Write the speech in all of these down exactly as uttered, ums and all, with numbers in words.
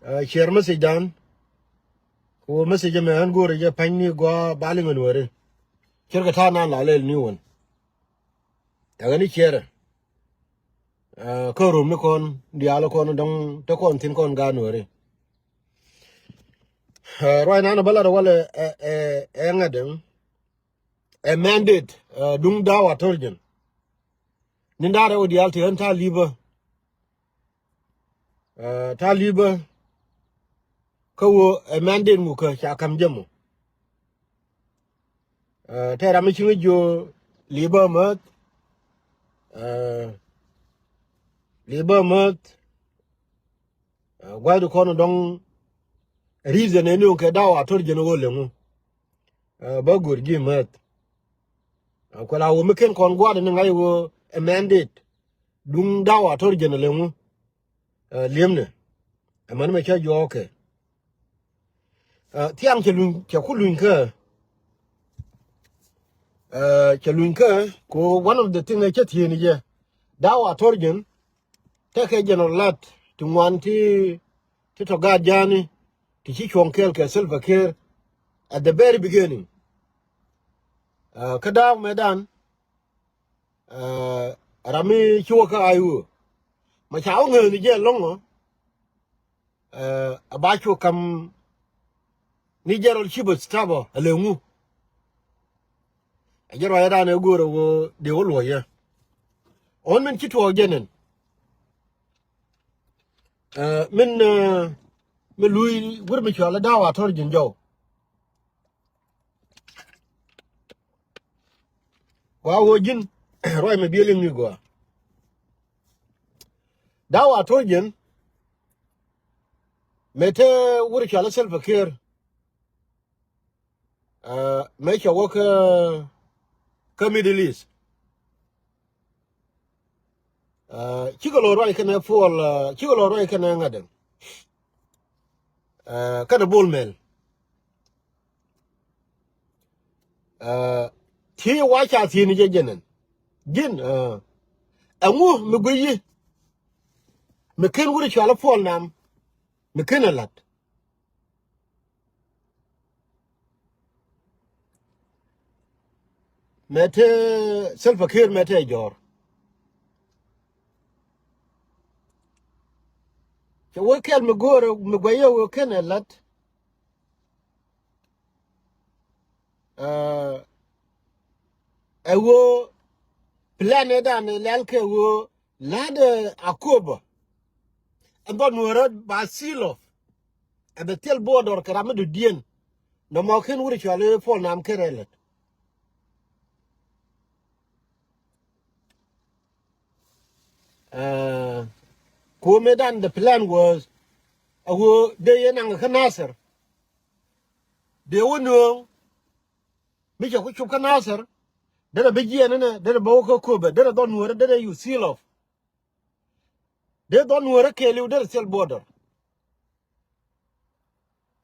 Ɛ, share message dan. Ku message mɛ ɣän go̱o̱rɛ jɛ pa̱ny ni gua bali ŋän weri. Cir kɛ ta̱a̱ nan la lɛl ni wän. Ɛ ɣän i̱ share. Ɛ, kä rum ni kɔn diaal kɔn dɔŋ te kɔn thi̱n kɔn gan weri. Ɛ, ruac nan bä lat walɛ, ɛ, ɛ, ɛ ŋa̱t däŋ. Ɛ mandate, ɛ, duŋ dawa tor jɛn. Ni da̱rɛ wä diaal ti ɣän ta̱a̱ li̱bä. Ɛ, ta̱a̱ li̱bä. Kä wä ɛ mandate ŋukä ca ka̱m jɛ mɔ. Ɛ, tɛ ram mi ci ŋäc jiö li̱bä mäth. Ɛ, li̱bä mäth. Ɛ, gua̱cdu kɔn dɔŋ reason ɛ ni ɣöö kɛ dawa tor jɛn ɣöö leŋu. Ɛ, bä go̱r ji̱ mäth. Ɛ, kuɛ la wä mi ken kɔn gua̱a̱r ni ŋa̱c wä ɛ mandate. Duŋ dawa tor jɛn leŋu. Ɛ, liemnɛ. Ɛ, mani mɛ cä juɔɔkɛ. Ɛ, thiaŋ cɛ luny, cɛ ku luny kä. Ɛ, cɛ luny kä, ku one of the thing ɛ cä thieen jɛ. Dawa tor jɛn. Tekɛ jɛn ɔ lat ti ŋuan ti, ti tɔ gaat ja̱a̱ni ti ci cuɔ̱ŋ kɛɛl kɛ Salva Kiir at the very beginning. Ɛ, kä da̱a̱k mɛ dan, ɛ, ram mi ci wä kä I O. Ma ca wä ŋääni jɛ lɔ̱ŋ ɔ, ɛ, a ba cu ka̱m ni jɛ rɔl ci bä stabɔ a lɛ ŋu. A jɛ rɔy dan ɛ go̱o̱rɛ wä dee wä luɔyɛ. Ɣän min ci tuɔɔk jɛ nɛn. Ɛ, min, ɛ, mi luy wur mi cual dawa tor jin jɔw. Wa wä jin ruac mi biel in mi gua. Dawa tor jin. Mɛ te wur cual Salva Kiir. Ɛ, mɛ cɛ wä kä, kä Middle East. Ɛ, cikɛ lɔ ruac kɛnɛ Puɔl, ɛ, cikɛ lɔ ruac kɛnɛ ŋa̱t dɛŋ. Ɛ, kɛnɛ Bol Mel. Ɛ, ti wa ca thieni jɛ jɛnɛn. Jin, ɛ, ɛŋu mi guiyi. Mi ken wuri cual Puɔl Nam. Mi ken ɛ lat. Mɛ te Salva Kiir mɛ te jɔr. Cɛ wee kɛl mi go̱o̱rɛ mi guɛyɛ wee ken ɛ lat. Ɛ, ɛ wee plan ɛ dan ɛ lɛl kɛ wee la̱t ɛ Akobo. Ɛn dhɔn nuɔ̱ɔ̱rä ba seal off. Ɛ bɛ thil border kɛ ram mi dɔ̱diɛn. Nɔmɔ ken wuri cuali Puɔl Nam ken rɛlɛt. Ɛ, kuɔmɛ dan the plan was, a wee dee yɛ naŋ kä Nasir. Dee wä nööŋ. Mi cɛ ku cup kä Nasir. Derɛ bi jiɛn inɛ, derɛ bä wä kä Akobo, derɛ dhɔn nuɔ̱ɔ̱rä, derɛ you seal off. Dee dhɔn nuɔ̱ɔ̱rä kɛɛliw derɛ thil border.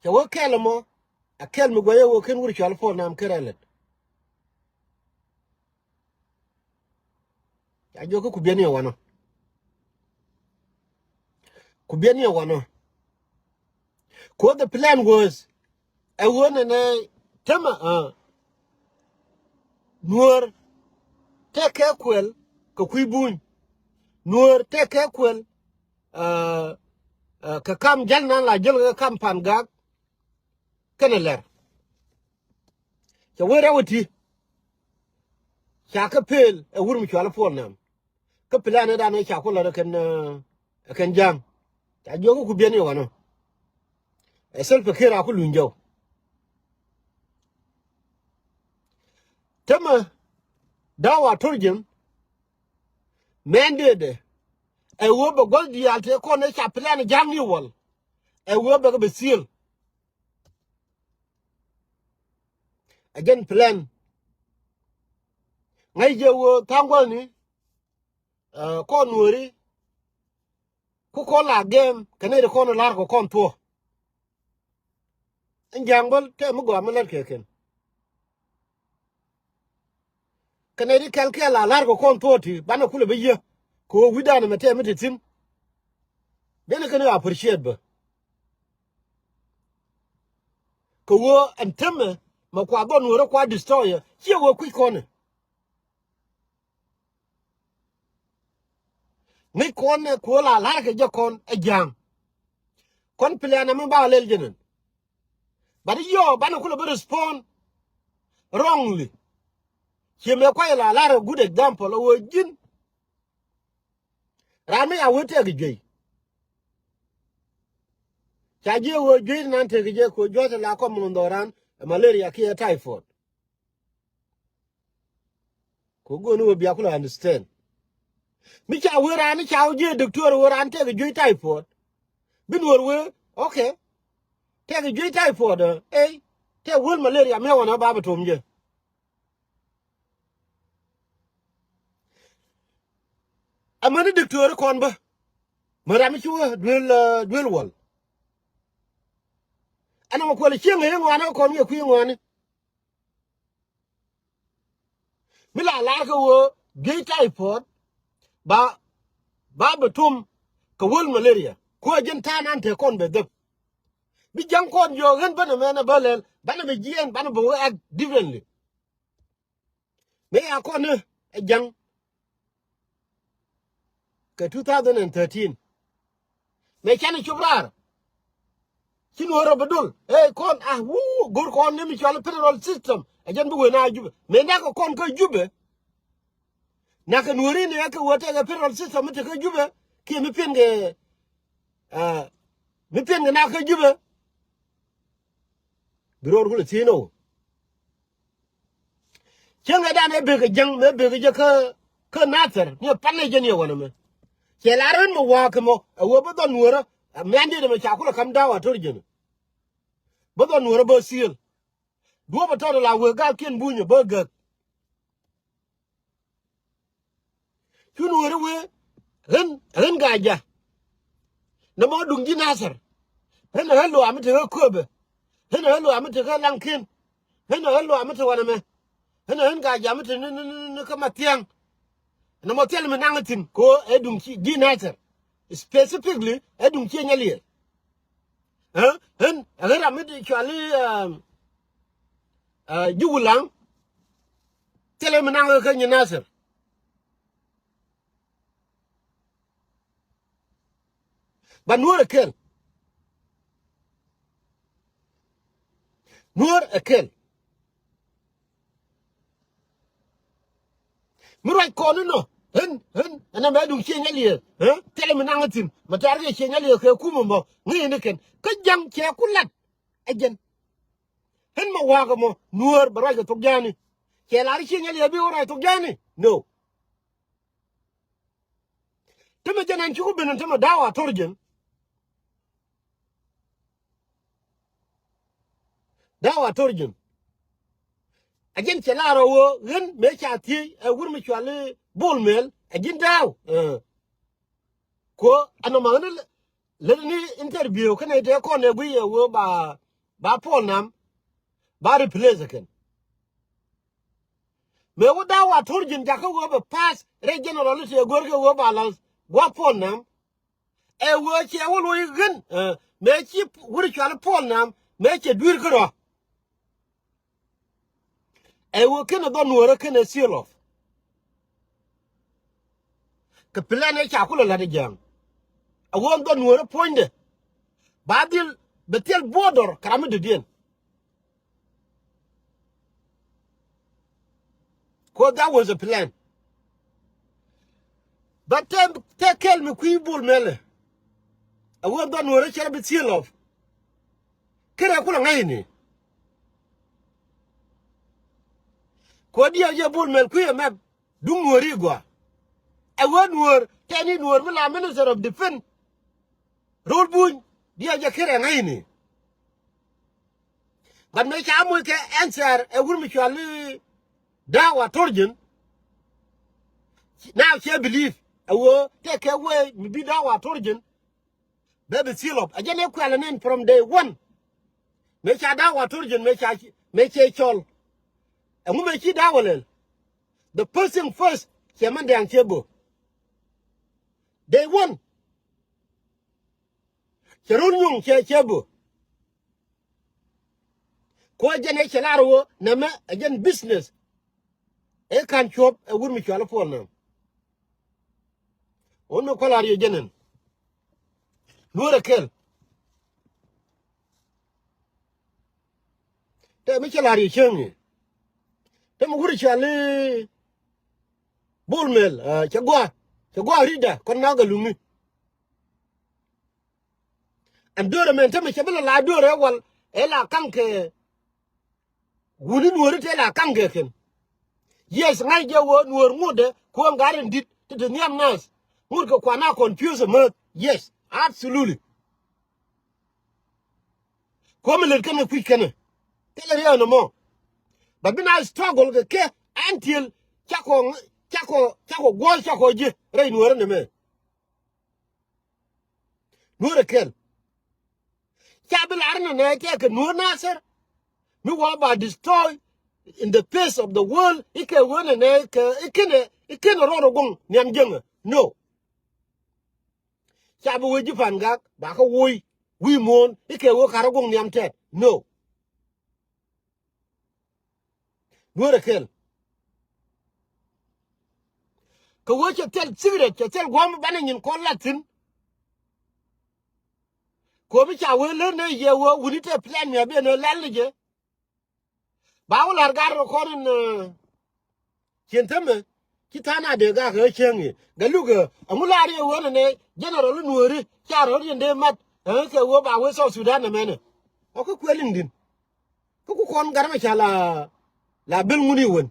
Cɛ wee kɛl ɛmɔ, a kɛl mi guɛyɛ wee ken wur cual Puɔl Nam ken rɛlɛt. Ca jiɔk kä ku biɛn yɛ wanɔ. Ku biɛn yɛ wanɔ. Ku the plan was, ɛ wee nɛnɛ tämɛ, ɛ, nuɔ̱ɔ̱r tɛkɛ kuɛl kɛ kui̱ buny. Nuɔ̱ɔ̱r tɛkɛ kuɛl, ɛ, ɛ, kɛ kam jäl nan la jäl kɛ kam Pan Gak kɛnɛ Lɛr. Cɛ wee rɛw ɛ ti. Ca kɛ pel ɛ wur mi cual Puɔl Nam. Kä plan ɛ dan ɛ ca ku lɔt ɛ kɛn, ɛ, ɛ kɛn ja̱a̱ŋ. Ca jiɔk ku biɛn yɛ wanɔ. Ɛ Salva Kiir a ku luny jɔw. Tämɛ dawa tor jin. Mɛn dee dee. Ɛ wee bɛ gua̱th diaal tëë kɔn ɛ ca plan ja̱a̱ŋ ni wäl. Ɛ wee bɛ kɛ bɛ seal. Ɛ jɛn plan. Ŋäc jɛ wee tha̱a̱ŋ gua̱thni. Ɛ, kɔn nuɔ̱ɔ̱ri. Ku kɔn la gɛm kɛ nɛy ti kɔn la̱r kɛ kɔn thuɔ̱k. Ɛn ja̱a̱ŋ bä tɛ mi gɔaa mi lät kɛ kɛn. Kɛ nɛy ti kɛl kɛl la la̱r kɛ kɔn thuɔ̱k ti banɛ kulɛ bi yiëë. Kɛ ɣöö wi̱cdan ɛmɛ tɛ mi te thi̱n. Nɛnɛ kɛn ɣä appreciate bä. Kɛ ɣöö ɛn täämɛ mɛ kua dhɔn wärä kua destroy ɛ ciɛ ɣöö kui̱c kɔnɛ. Ŋäc kɔn ɛ kuɔ la la̱rkɛ jɛ kɔn ɛ ja̱a̱ŋ. Kɔn plan ɛmɛ ba lɛl jɛ nɛn. But yɔ banɛ kulɛ bi respond wrongly. Ciɛ mɛ kuay la la̱r a good example ɛ ɣöö ji̱n. Raan mi ca wee tɛk juey. Ca jiɛ ɣöö juey nan tëk jɛ kɛ ɣöö juɔ̱th la kɔm min dhɔran ɛ malaria kiɛ typhoid. Kɛ ɣöö go̱o̱ni wee bia kulɛ understand. Mi ca wee raan ca wee jiɛ doctor wee raan tɛk juey typhoid. Bi nuɔr wee, okay. Tɛk juey typhoid ɛ ey tɛk wee malaria mi wanɛ ba bi tom jɛ. Amäni diktöri kɔn bä. Mä ram mi ci wä duel, eh, duel wäl. Ɛn ɛmɔ kuɛl cieŋ ɛ ŋuani kɔn yɛ kui̱ ŋuani. Mi la lar kɛ wä juey typhoid ba, ba bɛ tum kɛ wäl malaria. Kuɛ jɛn ta̱a̱ nan te kɔn bɛ dhep. Bi ja̱ŋ kɔn yɔ ɣän bänɛ mɛn ɛ bä lɛl banɛ bɛ jiɛn banɛ bɛ wä act differently. Mëë ya kɔn ni ɛ ja̱ŋ kɛ two thousand and thirteen. Mëë canɛ cop raar. Ci nuɔ̱ɔ̱r rɔ bi dol ɛ kɔn a wuu go̱r kɔn ni mi cual federal system ɛ jɛn bi wen a Jubɛ mëë nak kɛ kɔn kä Jubɛ. Nak kɛ nuɔ̱ɔ̱r in ɛ kɛ wee tɛkɛ federal system mi te kä Jubɛ kiɛ mi piɛn kɛ, ah, mi piɛn kɛ nak kä Jubɛ. Bi ro̱o̱r kulɛ thiec nɔ. Cäŋɛ dan ɛ bekɛ jäŋ mëë bekɛ jɛ kä, kä Nathɛr ni ɛ pan ɛ jɛ ni ɛ wanɛ mɛ. Cɛ lar ɣän mɛ wa̱a̱ kɛ mɔ ɛ wee bä dhɔn nuɔ̱ɔ̱rä. Ɛ mian diet ɛmɛ ca kulɛ kam da̱a̱ wa to̱r jɛn. Bä dhɔn nuɔ̱ɔ̱rä bä thiel. Duɔ̱ɔ̱p ɛ tɔt ɛ la wee gaatkiɛn bunyɛ bä gäk. Cu nuɔ̱ɔ̱ri wee ɣän, ɣän Gaja. Nɛ mɔ duŋ ji̱ Nathɛr. Ɣän ɛ ɣän luaam mi te ɣä Köpɛ. Ɣän ɛ ɣän luaam mi te ɣä Laŋkiɛn. Ɣän ɛ ɣän luaam mi te wanɛ mɛ. Ɣän ɛ ɣän Gaja mi te ni, ni, ni, ni kä Mathiaŋ. Nɛ mɔ thil mi naŋ thi̱n kɛ ɣöö ɛ duŋ ci ji̱ Nathɛr. Specifically ɛ duŋ ciɛ nyɛ liɛl. Ɛ ɣän, ɛ ɣän ram mi te cuali, um, uh, ji̱ Wulaŋ. Thilɛ mi naŋ kä nyi Nathɛr. Ba nuɔ̱ɔ̱r ɛ kɛl. Nuɔ̱ɔ̱r ɛ kɛl. Mi ruac kɔn inɔ ɣän, ɣän ɛn ɛmɛ duŋ ciɛ nyɛ liɛl. Ɛ thilɛ mi naŋ thi̱n mɛ tɛɛr kɛ ciɛ nyɛ liɛl kɛ kumɛ mɔ ŋi̱i̱ni kɛn kä ja̱ŋ cɛ ku lat. Ɛ jɛn. Ɣän mɛ wa̱a̱ kɛ mɔ nuɔ̱ɔ̱r bɛ ruac kɛ thok ja̱a̱ni. Cɛ lar ciɛ nyɛ liɛl bi wä ruac thok ja̱a̱ni. No. Tämɛ jɛn ɛn cukɛ ben tämɛ da̱a̱ wa to̱r jɛn. Da̱a̱ wa to̱r jɛn. A jɛn cɛ lar ɔ ɣöö ɣän mëë ca thiec ɛ wur mi cuali Bol Mel a ji̱n da̱a̱. Ɛ. Kuɔ ɛn ɔmɔ ɣän lät ni interview kɛnɛ tëë kɔn ɛ guiy ɛ ɣöö ba, ba Paul Nam ba replace kɛn. Mëë wä da̱a̱ wa to̱r ji̱n jakä ɣöö bɛ pass rɛy general i̱ tëë go̱o̱r kɛ ɣöö ba la̱th gua̱a̱p Paul Nam. Ɛ ɣöö cɛ wä lo̱c ɣän, ɛ, mëë ci wur cual Paul Nam mëë cɛ dui̱r kärɔa. Ɛ ɣöö kenɛ dhɔn nuɔ̱ɔ̱rä kenɛ seal off. Kɛ plan ɛ ca kulɛ la̱t ɛ jääŋ. Ɛ ɣöö dhɔn nuɔ̱ɔ̱rä puɔ̱nydɛ ba dhil bɛ thil border kɛ ram mi dɔ̱diɛn. 'Cause that was a plan. But tɛ, tɛ kɛl mi kui̱ Bol Mel ɛ. Ɛ ɣöö dhɔn nuɔ̱ɔ̱rä cɛ rɔ bi seal off. Kärɛ kulɛ ŋa̱cni. 'Cause diɛw jɛ Bol Mel kui̱ ɛ map. Duŋ nuɔ̱ɔ̱ri gɔaa. Ɛ ɣöö nuɔ̱ɔ̱r tɛni nuɔ̱ɔ̱r mi la Minister of Defense. Rol buny diɛ jɛ kir ɛ ŋäcni. But mëë ca moc kɛ answer ɛ wur mi cuali da̱a̱ wa to̱r ji̱n. Now cɛ believe ɛ ɣöö tɛ kɛ wee mi bi da̱a̱ wa to̱r ji̱n. Bɛ bi seal off. Ɛ jɛn ɛ kuɛl ɛ nɛn from day one. Mëë ca da̱a̱ wa to̱r ji̱n mëë ca, mëë cɛ cɔl. Ɛŋu mëë ci da̱a̱ wa lɛl. The first thing first cɛ mɛn dɛ̈ɛ̈ŋ cɛ bö. Day one. Te run nyuŋ cɛ cɛ bö. Kuɔ jɛn ɛ cɛ lar wä nɛmɛ ɛ jɛn business. Ɛ kan cuɔp ɛ wur mi cual ɛ puɔl nɛm. Wun mi kual ar yɛ jɛn ɛn. Nuɔrɛ kɛl. Tɛ mi cɛ lar yɛ cieŋ ni. Tɛ mi wur cual i̱ Bol Mel, ah, cɛ gua, cɛ gua rida kɔn na ga lumi. Ɛn do̱rɛ mɛn tämɛ cɛ bi la la do̱rɛ wal ɛ la kaŋ kɛ wuni nuɔri tɛ la kaŋ kɛ kɛn. Yes, ŋa̱c jɛ wä nuɔr ŋut dɛ kuɔn gat in dit ti ti nhiam nath. Ŋut kɛ kuan a confuse mäth. Yes, absolutely. Kuɔmi lät kɛn kɛ kui̱c kɛn kɛ lɛ riɛw ni mɔ. But bi na struggle kɛ kɛ until cakɔ cakɔ cakɔ guɔl cakɔ ji̱ rɛy nuɔri ni mɛ. Nuɔrɛ kɛl. Ca bi lar ni nɛ kɛ kɛ nuɔr Nasir. Mi wa ba destroy in the face of the world. Ikɛ wä ni nɛ kɛ ikɛnɛ ikɛnɛ rɔɔdɛ guŋ nhiam jiäŋä. No. Ca bi wä ji̱ Pan Gak ba kä woc wi̱i̱ muɔ̱ɔ̱n ikɛ wä karä guŋ nhiam tɛt. No. Duɔ̱ɔ̱rɛ kɛl. Kɛ wee cɛ thil secret, cɛ thil gua̱a̱m banɛ nyin kɔn lat thi̱n. Ko̱mi ca wee lär nɛ yɛ wee wuni te plan mi a ben ɛ lɛl ni jɛ. Ba wä lar gar rɔ kɔn in, eh, cien tämɛ. Ci tha̱a̱ŋ a dee gak ɣä cieŋ i̱. Gɛ luk ɛ, ɛŋu lar yɛ wee nɛ nɛ general in nueeri ca rɔ̱ yɛn dee mat, eh, kɛ wee ba wee South Sudan nɛ mɛnɛ. Ɔ kä kuɛ liŋ di̱n. Kä ku kɔn Gat Macar la, la bil ŋuni wen.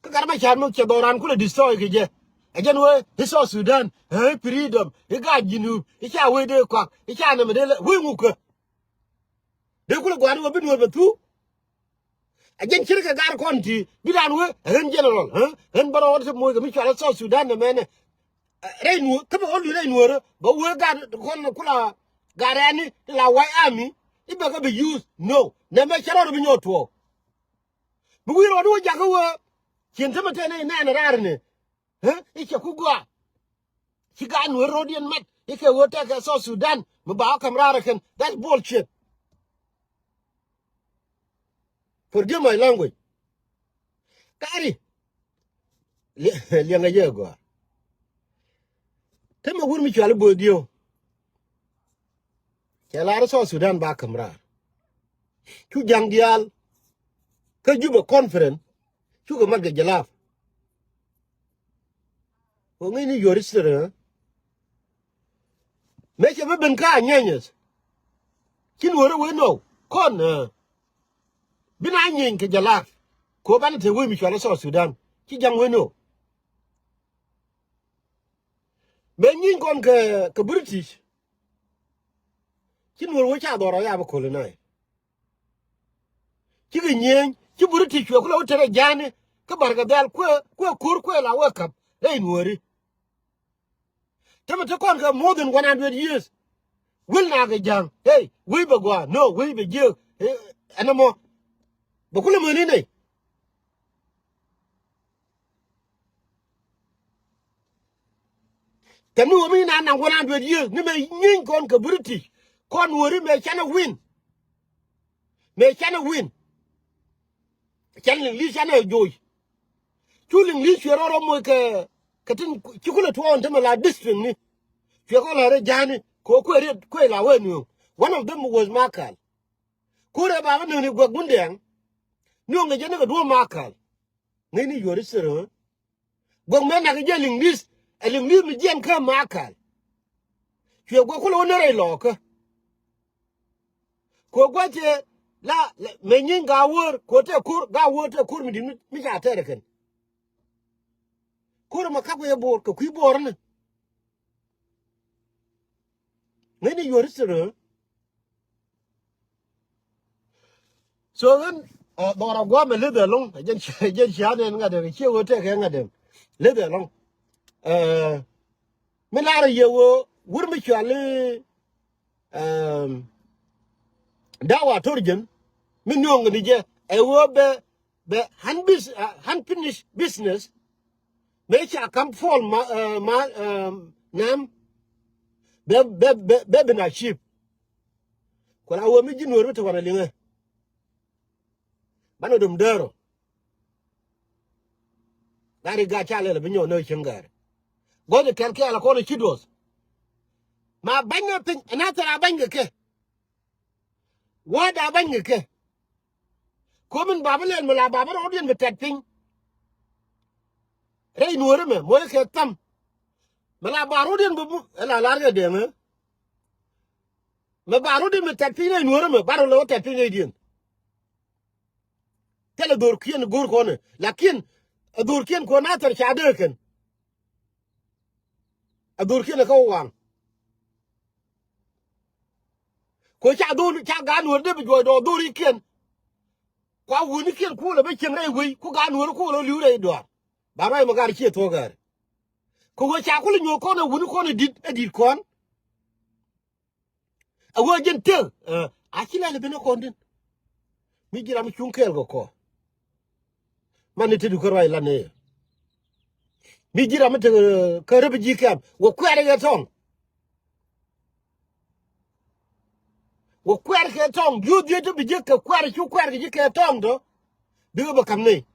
Kä Gat Macar mi cɛ dhɔran kulɛ destroy kɛ jɛ. Ɛ jɛn wee i̱ South Sudan, ɛ i̱ freedom, i̱ gaat Jinub, i̱ ca wee dee kɔak, i̱ ca nɛmɛ dee lɛ wee ŋukä. Dee kulɛ gua̱a̱r wee bi nuɔr bɛ thuk. Ɛ jɛn cirkɛ gar kɔn ti bi dan wee ɛ ɣän general, ɛ ɣän bärɔɔd ti moc kɛ mi cual ɛ South Sudan nɛ mɛnɛ. Ɛ, rɛy nuɔ̱ɔ̱r, kä bɛ ɣän luth rɛy nuɔ̱ɔ̱rä bɛ wee gar kɔn kula gar rɛni ti la White Army. I̱ bɛ kɛ bi use, no. Nɛ mɛ cɛ rɔɔd bi nyɔɔt tuɔɔk. Bi wi̱i̱ rɔɔd wee jakä wee cien tämɛ tɛn i̱ nɛn raar ni. Ɛ i̱ cɛ ku gɔaa. Ci gaat nueeri ro̱o̱diɛn mat i̱ kɛ ɣöö tɛkɛ South Sudan mi ba wä ka̱m raar ɛ kɛn. That's bullshit. Forgive my language. Kari. Liɛ-, liɛŋɛ jɛ gɔaa. Te mɛ wur mi cuali bo̱o̱th dieu. Cɛ lar South Sudan ba ka̱m raar. Cu ja̱ŋ diaal. Kä Juba conference. Cukɛ mat kɛ jɛ laap. Kɛ ŋäcni your history, ɛ? Mëë cɛ bi ben kä Anyanyɛth. Ci nuɔ̱ɔ̱rä wee nɔw. Kɔn, ɛ? Bi na nyieeny kɛ jɛ laak. Kɛ ɣöö banɛ te wee mi cual ɛ South Sudan. Ci ja̱ŋ wee nɔw. Mëë nyieeny kɔn kɛ, kɛ British. Ci nuɔ̱ɔ̱r wee ca dhɔr ɔ ya bi colonize. Cikɛ nyieeny, ci British cuɛ kulɛ wä te rɛ ja̱a̱ni, kä Barkɛ Dhɛl kuɛ, kuɛ ko̱r kuɛ la wee ka̱p rɛy nuɔ̱ɔ̱ri. Tämɛ te kɔn kɛ more than one hundred years. Wil na kɛ ja̱a̱ŋ, hey, wec bɛ gɔaa, no, wec bɛ jiääk, eh, ɛn ɛmɔ. Bɛ kulɛ mäni nɛy. Tɛm ni ɣöö mi na naŋ one hundred years ni mɛ nyieeny kɔn kɛ British kɔn weri mɛ canɛ win. Mɛ canɛ win. Can liŋ li̱th canɛ joc. Cu liŋ li̱th cuɛ rɔɔdɛ moc kɛ, kɛ tin ci kulɛ tuɔɔk ɛn tämɛ la district ni. Cuɛ kɔn la rɛ ja̱a̱ni kɛ ɣöö kuɛ riet kuɛ la wee nuɔ̱ɔ̱ŋ. One of them was Makal. Kurɛ ba bä nööni guɛk Gundɛŋ. Nuɔ̱ɔ̱ŋ kɛ jɛ ni kɛ duɔ̱ɔ̱p Makal. Ŋäcni yuɔ̱r i̱ thir ɣä. Guäk mëë nak jɛ liŋ li̱th, ɛ liŋ li̱th mi jiɛn kä Makal. Cuɛ guäk kulɛ wä ni rɛy lɔɔkä. Kɛ guäc tëë la, la mëë nyiny Gaawäär kɛ tëë ko̱r, Gaawäär tëë ko̱r mi di̱t mi, mi ca tɛɛr ɛ kɛn. Ko̱r ɛmɔ kak wee Bo̱o̱r kɛ kui̱ Bo̱o̱r ni. Ŋäcni yuɔ̱r i̱ thir ɣä. So ɣän, ɛ, dhɔra guamɛ leth ɛlɔ̱ŋ, ɛ jɛn, ɛ jɛn cia̱a̱n ɛn ŋa̱t ɛn, ciɛ ɣöö tɛkɛ ŋa̱t ɛn. Leth ɛlɔ̱ŋ. Ɛ, mi lar ɛ yɛ ɣöö wur mi cuali, ɛm, dawa tor jɛn, mi nuɔ̱ŋ ni jɛ, ɛ ɣöö bɛ, bɛ unbus-, ɛ, unfinished business, Mëë ca kam puɔl ma, eh, ma, eh, nam. Bɛ, bɛ, bɛ, bɛ bi na cip. Ku la wee mi ji̱ nuɔr mi te wanɛ liŋɛ. Banɛ dom däär ɔ. Gari gaa ca lɛl bi nyɔk nä cieŋ gari. Guɔ̱c kɛl kɛɛl kɔn ci duɔth. Ma bany ni piny ɛn a thil a bany kɛ kɛ. Wä da bany kɛ kɛ. Komin ba bi lɛl mi la ba bi rɔɔdiɛn bi tɛt piny. Rɛy nuɔri mɛ muɔri kɛ tham. Mi la ba rɔɔdiɛn bi bu ɛ la lar kɛ dɛŋ ɛ. Mi ba rɔɔdiɛn bi tɛt piny rɛy nuɔri mɛ ba rɔ lɛ wä tɛt piny rɛydiɛn. Thilɛ dhorkiɛn go̱o̱r kɔn ɛ lakin ɛ dhorkiɛn kɔn a thɛr ca dee kɛn. Ɛ dhorkiɛn ɛ kä waŋ. Ko ca dhor ca gaat nuɔr dee bi juɔc dɔɔr dhorikiɛn. Kua wunikiɛn kulɛ bä cieŋ rɛy wei ku gaat nuɔr kulɛ li̱w rɛy duaar. Ba ruac mɛ gar ciɛ thuɔ̱k gari. Ko wee ca kulɛ nyuɔ̱th kɔn ɛ wuni kɔn ɛ di̱t ɛ di̱t kɔn. A wee jɛn tëë a ci lɛl ben a kɔn din. Mi ji̱ ram mi cuŋ kɛɛl kɛ kɔ. Man ni te du kä ruac lan ni. Mi ji̱ ram mi te kä refugee camp wä kuɛɛr kɛ tɔŋ. Wä kuɛɛr kɛ tɔŋ diu dhiet te bi ji̱ kɛ kuɛɛr cu kuɛɛr kɛ ji̱ kɛ tɔŋ tɔ. Bikɛ bä kam ni.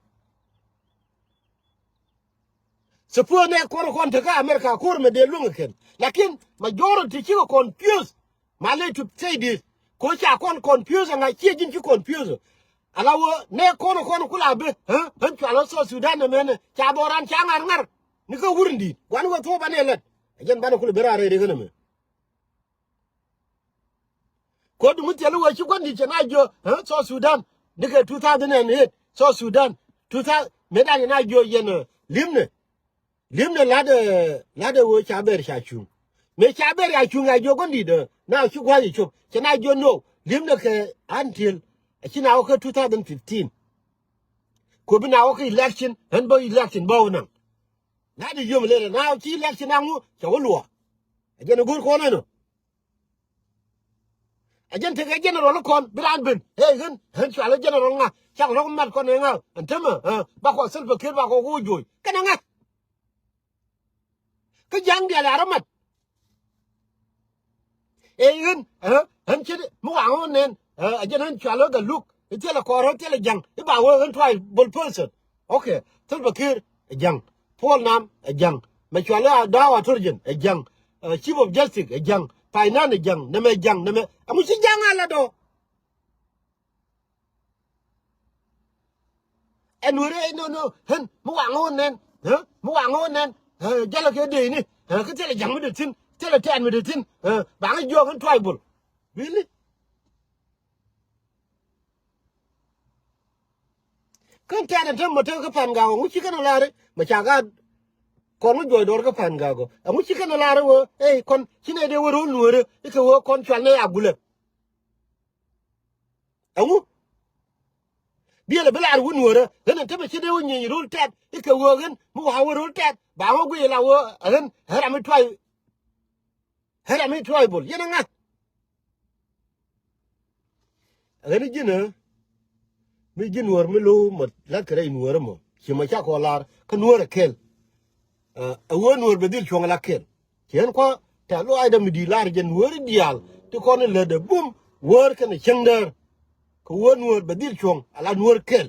Suppose nɛ kɔn kɔn te kä America ko̱r mɛ dee luäŋ kɛn. Lakin majority cikɛ confuse. Ma lɛ to say this. Ko ca kɔn confuse ŋa ciɛ ji̱n ci confuse. Ala wä nɛ kɔn kɔn kula bi ɣän cual ɣä South Sudan nɛ mɛnɛ ca dhɔran ca ŋar ŋar. Ni kä wurindi guan wä thuɔp anɛ lɛt. A jɛn banɛ kula bi raa rɛy ri ɣän ɛmɛ. Kodu mi thil wä ci gua̱n di̱t cɛ na jiö South Sudan. Ni kɛ two thousand and eight South Sudan. Two thousand mëë dan cɛ na jiö yɛn li̱mnɛ. Li̱mnɛ latdɛ latdɛ wee ca ber ca cuŋ. Mëë ca ber ca cuŋ a jiö gua̱n di̱t na ci gua̱n cɛ cop cɛ na jiö no li̱mnɛ kɛ until a ci na wä kɛ two thousand fifteen. Ko bi na wä kɛ election ɣän bä election bä wä naŋ. Latdɛ yom lelɛ na ci election aŋu cɛ wä luɔ. A jɛn a go̱r kɔn ɛnɔ. A jɛn tekɛ general kɔn bi raan ben ɛ ɣän ɣän cualä general ŋa cak rɔk mat kɔn ɛ ŋa ɛn tämɛ. Bakɔ Salva Kiir bakɔ ku joc kɛnɛ ŋa. Kä ja̱ŋ diaal a rɔ mat. Ɛ ɣän ɣän cit mi waŋ ɣän nɛn. A jɛn ɣän cualä Galuk i̱ thilɛ kɔɔr ɣän thilɛ ja̱ŋ i̱ ba wee ɣän tribal person. Okay, Salva Kiir ɛ ja̱ŋ. Paul Nam ɛ ja̱ŋ. Mɛ cualä a da̱a̱ a torjin ɛ ja̱ŋ. Chief of Justice ɛ ja̱ŋ. Finance ɛ ja̱ŋ nɛmɛ ja̱ŋ nɛmɛ. Ɛŋu ci ja̱ŋ a la dɔ̱. Ɛn weri ɛ no no ɣän mi waŋ ɣän nɛn. Mi waŋ ɣän nɛn. Jalɛ kɛ dee ni kä thilɛ ja̱ŋ mi dee thi̱n thilɛ tɛɛn mi dee thi̱n. Baŋ jiɔk ɣän tribal. Really? Kän tɛ̈t ɛn täämɛ tek kä Pan Gak ɔ, ɛŋu ci kɛn ɛ lar i̱ mɛ ca gaat kɔn mi juɔc dɔɔr kä Pan Gak ɔ. Ɛŋu ci kɛn ɛ lar i̱ wee ey kɔn ci nɛy dee wä ro̱l nueerä i̱ kɛ wee kɔn cual nɛy a gulɛ. Ɛŋu biɛlɛ bi lar wä nueerä ɣän ɛn täämɛ ci dee wä nyieeny ro̱l tɛt i̱ kɛ wee ɣän mi wa̱a̱ wä ro̱l tɛt ba wä guiy ila wee ɣän ɣän ram mi tuay. Ɣän ram mi tribal yɛn ɛ ŋa̱th. Ɣän ji̱n ɛ mi ji̱ nuɔ̱ɔ̱r mi lo̱o̱ mɔ la̱t kɛ rɛy nuɔ̱ɔ̱r ɛmɔ ci mɔ cakɔ lar kä nuɔ̱ɔ̱r ɛ kɛl. Ɛ ɣöö nuɔ̱ɔ̱r bɛ dhil cuɔ̱ŋ la kɛl ci ɣän kua̱ tɛ̈th lɔaacdä mi di̱i̱t lar jɛ nuɔ̱ɔ̱r diaal ti kɔn in lätdɛ bum wäär kɛnɛ cäŋdäär. Kɛ ɣöö nuɔ̱ɔ̱r bɛ dhil cuɔ̱ŋ ala nuɔ̱ɔ̱r kɛl.